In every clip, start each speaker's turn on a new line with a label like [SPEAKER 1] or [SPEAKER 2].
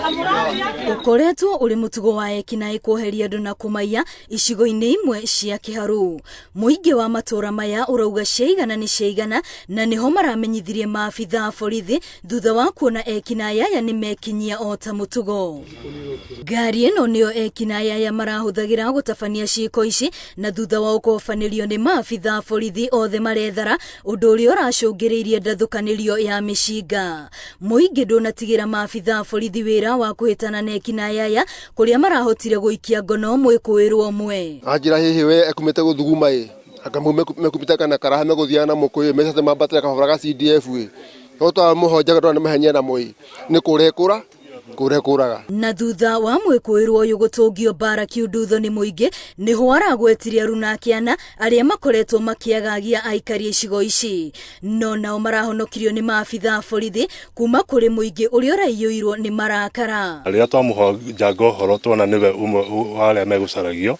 [SPEAKER 1] Ũkoretwo ũrĩ mũtugo wa ekinaĩ kuoheria andũ na kũmaiya icigo-inĩ imwe cia Kĩharũ. Mũingĩ wa matũra maya ũrauga ciaigana nĩ ciaigana na nĩho maramenyithirie maabitha a borithi thutha wa kuona ekinaĩ aya nĩ mekinyia o ta mũtugo. Ngari ĩno nĩyo ekinaĩ aya marahũthagĩra gũtabania ciĩko ici na thutha wa ũkobanĩrio nĩ maabitha a borithi othe marethara ũndũ ũrĩa ũracũngĩrĩirie ndathũkanĩrio ya mĩcinga. Mũingĩ ndũnatigĩra maabitha a borithi wĩra wa kũhĩtana na ekinaĩ aya kũrĩa marahotire gũikia ngono mwĩkũĩrwo ũmwe.
[SPEAKER 2] Anjĩra hihi we ekumĩte gũthuguma ĩ anga mekumĩte kana karaha megũthiaga na mũkũyũ mecate mambatĩra kababara ga CDF ĩ no twamũhonjaga ndona nĩ mahenia namo ĩ nĩ kũra ekũra kũra ekũraga.
[SPEAKER 1] Na thutha wa mwĩkũĩrwo ũyũ gũtũngio mbara kiundutho nĩ mũingĩ nĩho aragwetire aruna ake ana arĩa makoretwo makĩagagia aikari a icigo ici no nao marahonokirio nĩ maabitha a borithi kuma kũrĩ mũingĩ ũrĩa ũraiyũirwo nĩ marakara.
[SPEAKER 3] Rĩrĩa twamũhonjanga ũhoro tuona nĩwe ũmwe wa arĩa megũcaragio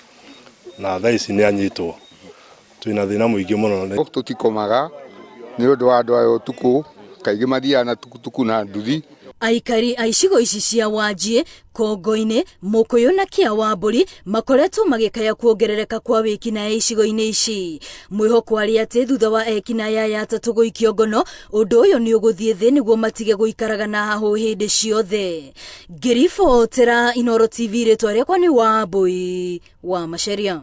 [SPEAKER 3] na thaa ici nĩ anyitwo. Twĩna thĩna mũingĩ mũno.
[SPEAKER 4] Tũtikomaga nĩ ũndũ wa andũ aya ũtukũ, kaingĩ mathiaga na tukutuku na nduthi.
[SPEAKER 1] Aikari a icigo ici cia Wanjiĩ, Kongo-inĩ, Mũkũyũ na Kĩa wa Mbũri makoretwo magĩkaya kuongerereka kwa wĩkinaĩ icigo-inĩ ici. Mwĩhoko arĩ atĩ thutha wa ekinaĩ aya atatũ gũikio ngono, ũndũ ũyũ nĩ ũgũthiĩ thĩ nĩguo matige gũikaraga na hahũ hĩndĩ ciothe. Ngĩribotera Inooro TV rĩtwa rĩakwa nĩ Wambũi wa Macharia.